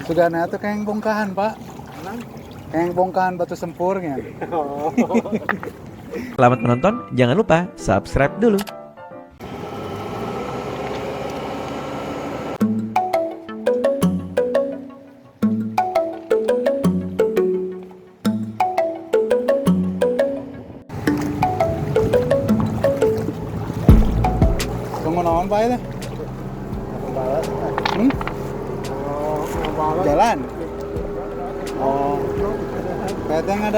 Sugana tuh kayak bongkahan, Pak. Kayak bongkahan batu sempurnya. Selamat menonton, jangan lupa subscribe dulu. Tunggu naon, Pak itu? Hmm? Jalan. Oh. Kadang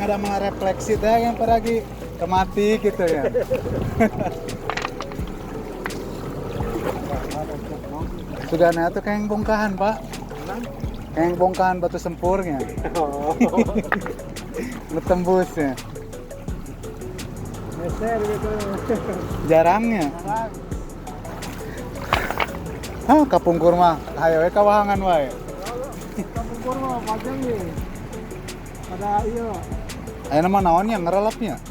ada malah refleksi teh yang lagi kemati gitu ya. Sugana tuh kayak bongkahan, Pak. Kayak bongkahan batu sempurnya. Tembusnya. Jarangnya. Ah, kapungkur mah hayo we kawahangan wae. Kapungkur mah panjang nih. Pada iya. Ayeuna mah naonnya ngerelepnya.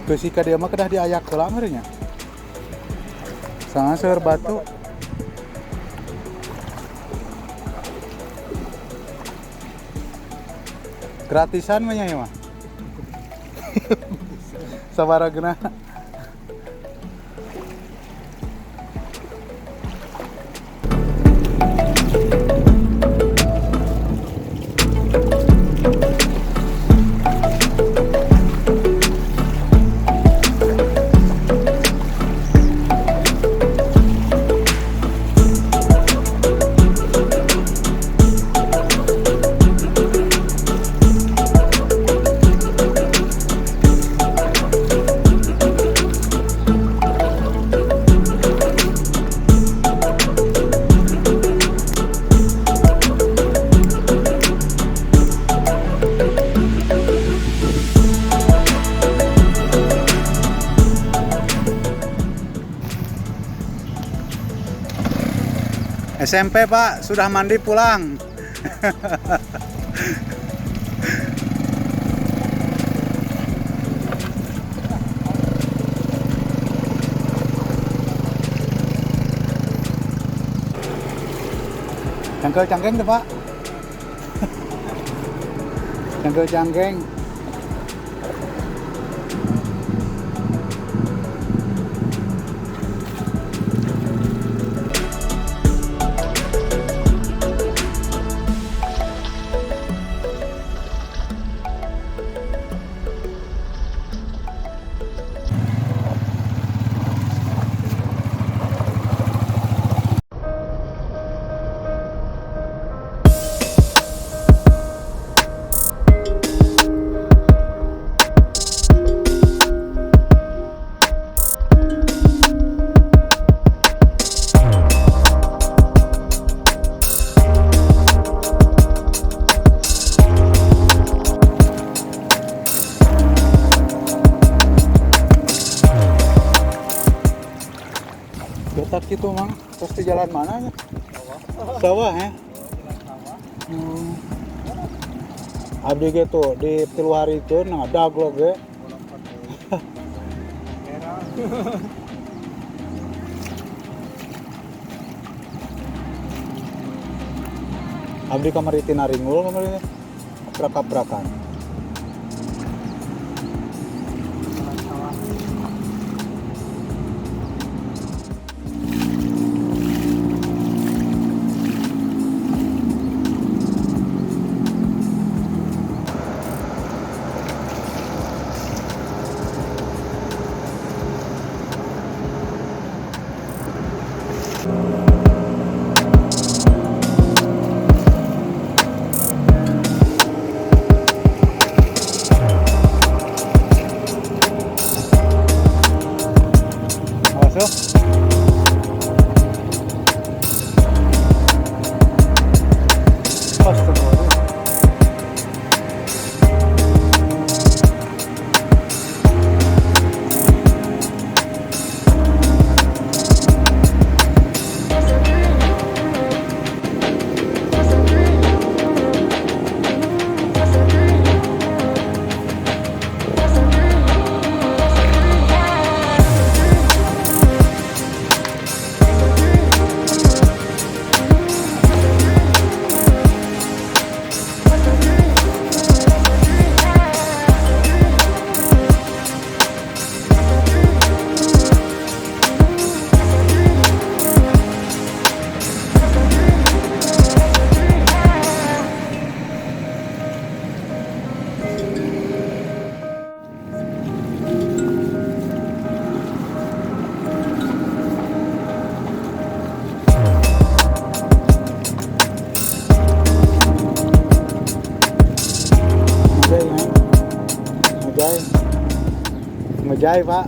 Besi ka dieu mah kedah diayak heula meureun nya. Sangat seueur batu. Gratisan mah nya ieu mah. Sabaragna. SMP, Pak, sudah mandi pulang. Cangkel cangkeng tuh, Pak. Cangkel cangkeng. Getak gitu, Mang. Terus di jalan mana ya? Sawah ya? Abdi gitu di tilu hari itu nah daglog ge. Abdi kamari tina ringul kamari teh. Aprak-aprakan. Ngejai, Pak.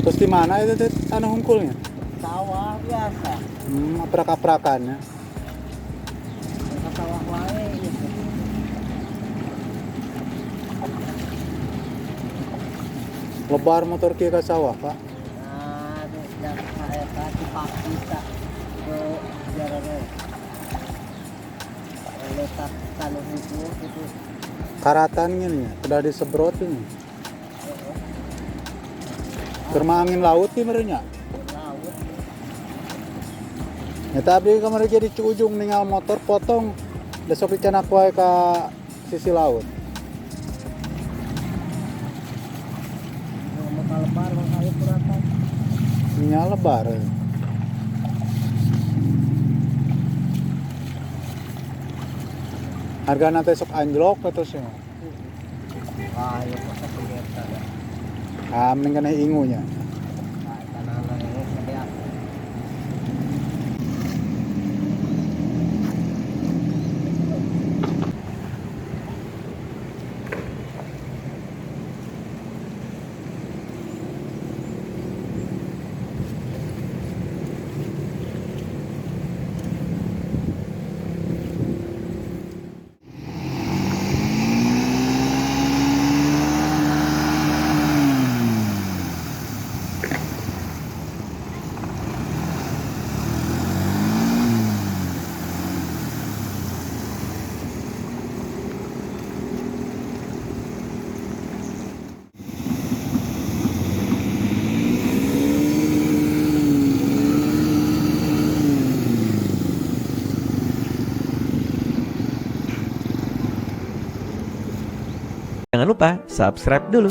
Terus di mana itu teh tanah hungkulnya? Sawah biasa. Aprak-aprakannya. Ke sawah wae gitu. Lebar motor kieu ka sawah, Pak. Nah, yang eta dipaki tak ke jarane. Letak tanah itu gitu. Karatan gini ya, udah disebrot ini. Kerma angin laut nih merenya. Laut. Ya tapi kemarin jadi ujung ninggal motor potong besok dicanak wae ka sisi laut. Mau kalebar mau kali puratan. Nya lebar. Harga nanti sok anjlok atau sih. Wah, ya kok pendeta. Ah, mending kena ingunya. Nah, tanah ini sedia. Jangan lupa subscribe dulu.